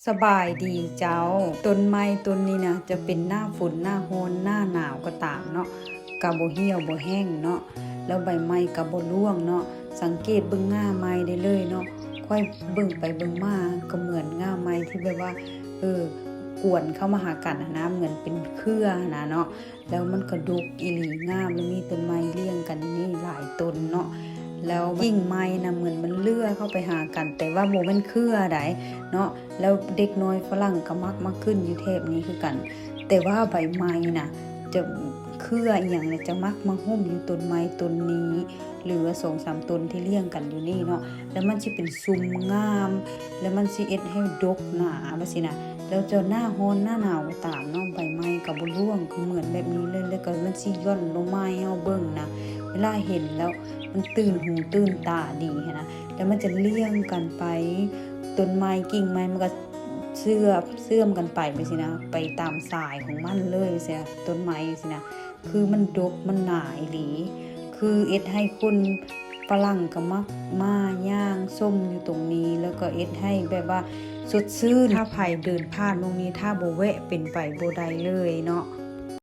ສະບາຍດີເຈົ້າ. ຕົ້ນໄມ້ຕົ້ນນີ້ນະ ຈະເປັນໜ້າຝົນ ໜ້າຮ້ອນ ໜ້າໜາວກໍຕາມເນາະ ກະບໍ່ຫ່ຽວບໍ່ແຫ້ງເນາະ ແລ້ວໃບໄມ້ກະບໍ່ລ່ວງເນາະ. ສັງເກດເບິ່ງງ່າໄມ້ໄດ້ເລີຍເນາະ. ຂ້ອຍເບິ່ງໄປເບິ່ງມາ ກໍເໝືອນງ່າໄມ້ທີ່ແບບວ່າ ເອີ ກວນເຂົ້າມາຫາກັນຫັ້ນນະ ເໝືອນເປັນເຄືອຫັ້ນນະເນາະ. ແລ້ວມັນກະດົກອີ່ຫຼີ ງາມ ແລ້ວມີຕົ້ນໄມ້ລຽງກັນນີ້ຫຼາຍຕົ້ນເນາະ. ແລ້ວກິ່ງໄມ້ນະ ເໝືອນມັນເລື່ອເຂົ້າໄປຫາກັນ ແຕ່ວ່າບໍ່ແມ່ນເຄືອໃດເນາະ. ແລ້ວເດັກນ້ອຍຝຣັ່ງກໍມັກມາຂຶ້ນຢູ່ແຖບນີ້ຄືກັນ ແຕ່ວ່າໃບໄມ້ນະ ຈະເຄືອອີ່ຫຍັງນະ ຈະມັກມາຫຸ້ມຢູ່ຕົ້ນໄມ້ຕົ້ນນີ້ ຫຼືວ່າສອງສາມຕົ້ນທີ່ລຽງກັນຢູ່ນີ້ເນາະ. ແລ້ວມັນຊິເປັນຊຸມງາມ ແລ້ວມັນຊິເຮັດໃຫ້ດົກໜາແບບຊີ້ນະ. ແລ້ວເຈົ້າໜ້າຮ້ອນໜ້າໜາວກໍຕາມເນາະ ໃບໄມ້ກໍບໍ່ລ່ວງ ຄືເໝືອນແບບນີ້ເລີຍ. ແລ້ວກໍມັນຊິຢ່ອນລົງມາໃຫ້ເຮົາເບິ່ງນະ ເວລາເຫັນແລ້ວມັນຕື່ນຫູຕື່ນຕາດີຫັ້ນນະ. ແລ້ວມັນຈະລຽງກັນໄປ ຕົ້ນໄມ້ກິ່ງໄມ້ມັນກໍເຊື່ອມ ເຊື່ອມກັນໄປແບບຊີ້ນະ ໄປຕາມສາຍຂອງມັນເລີຍຊີ້ນະ ຕົ້ນໄມ້ຊີ້ນະ. ຄືມັນດົກມັນໜາອີ່ຫຼີ ຄືເຮັດໃຫ້ຄົນຝຣັ່ງກໍມັກມາຍ່າງຊົມຢູ່ຕົງນີ້ ແລ້ວກໍເຮັດໃຫ້ແບບວ່າສົດຊື່ນ. ຖ້າໃຜເດີນຜ່ານໝ່ອງນີ້ ຖ້າບໍ່ແວະເປັນໄປບໍ່ໄດ້ເລີຍເນາະ.